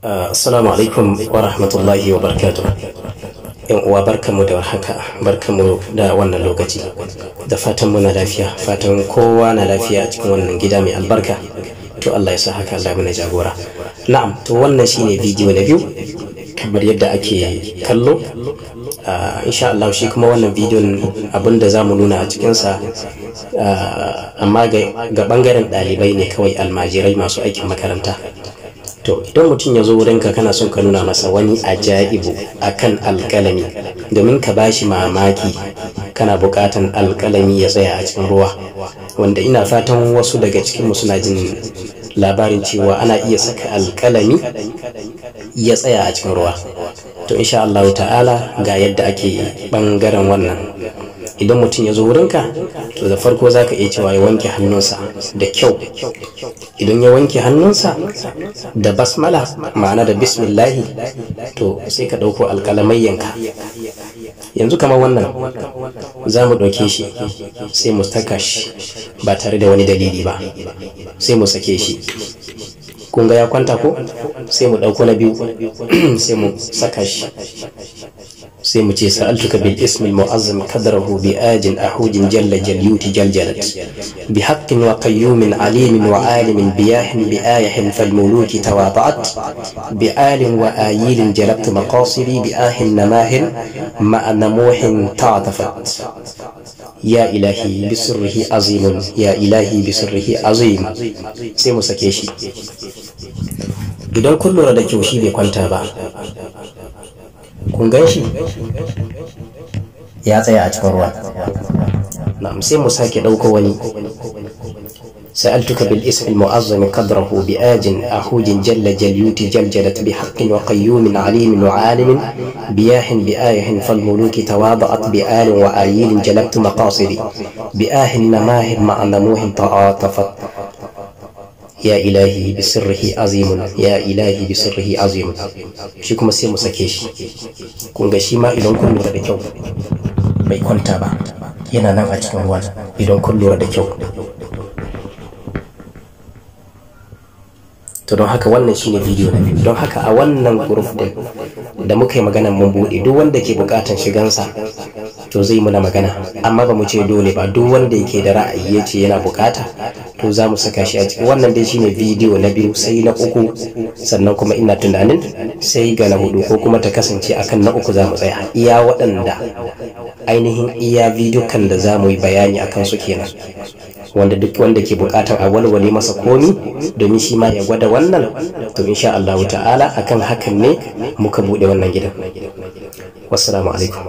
Assalamu alaikum wa rahmatullahi wa barakatuh. Yan uwa, barkanmu da warhaka, barkanmu da wannan lokaci. Da fatan muna lafiya, fatan kowa na lafiya a cikin wannan gida mai albarka. To Allah ya sa haka, Allah mana jagora. Na'am, to wannan shine bidiyo na biyu kamar yadda ake kallo. Insha Allah shi kuma wannan bidiyon abinda za mu nuna a cikinsa, amma ga bangaren ɗalibai ne kawai, almajirai masu aikin makaranta. To idan mutum ya zo wurinka, kana son ka nuna masa wani ajaibu akan alkalami domin ka bashi mamaki, kana buƙatan alkalami ya tsaya a cikin ruwa, wanda ina fatan wasu daga cikinmu suna jin labarin cewa ana iya saka alkalami ya tsaya a cikin ruwa. To insha Allah ta'ala ga yadda ake bangaren wannan. Idan mutum ya zo wurinka, to da farko za ka iya cewa ya wanke hannunsa da kyau. Idan ya wanke hannunsa da basmala, ma'ana da bismillahi, to sai ka ɗauko alƙalamayyanka. Yanzu kamar wannan za mu ɗauke shi, sai mu saka shi ba tare da wani dalili ba, sai mu sake shi. Kun ga ya kwanta ko? Sai mu ɗauko na biyu, sai mu saka shi, sai mu ce: sa'altuka bil ismi mu'azzam qadrahu bi ajin ahujin jalla jalyuti jaljalat bi haqqin wa qayyumin alimin wa alimin biyahin bi ayahin fal muluki tawada'at bi alin wa ayilin jalabtu maqasidi bi ahin namahin ma'a namuhin ta'atafat ya ilahi bisirrihi azimun, ya ilahi bisirrihi azim. Sai mu sake shi. Idan kun lura da kyau, shi bai kwanta ba. Kun gan shi ya tsaya a cikin ruwa. Na'am, sai mu sake ɗauko wani. سألتك بالاسم المعظم قدره بآج أحوج جل جليوت جلجلت بحق وقيوم عليم وعالم بياح بآيه فالملوك تواضعت بآل وآيل جلبت مقاصدي بآه نماه مع نموه تعاطفت يا إلهي بسره عظيم، يا إلهي بسره عظيم. Shi kuma sai mu sake shi. Kun ga shi ma, idan kun lura da kyau, bai kwanta ba, yana nan a cikin ruwan idan kun lura da kyau. To don haka wannan shine bidiyo na biyu. Don haka a wannan group din da muka yi magana, mun buɗe, duk wanda ke buƙatan shigansa to zai muna magana, amma ba mu ce dole ba. Duk wanda yake da ra'ayi ya ce yana buƙata, to za mu saka shi a ciki. Wannan dai shine bidiyo na biyu, sai na uku, sannan kuma ina tunanin sai ga na hudu, ko kuma ta kasance akan na uku za mu tsaya. Iya waɗanda ainihin iya bidiyo kan da za mu yi bayani akan su kenan. Wanda duk wanda ke bukatar a walwale masa komi domin shi ma ya gwada wannan, to insha Allah ta'ala akan hakan ne muka bude wannan gidan. Wassalamu alaikum.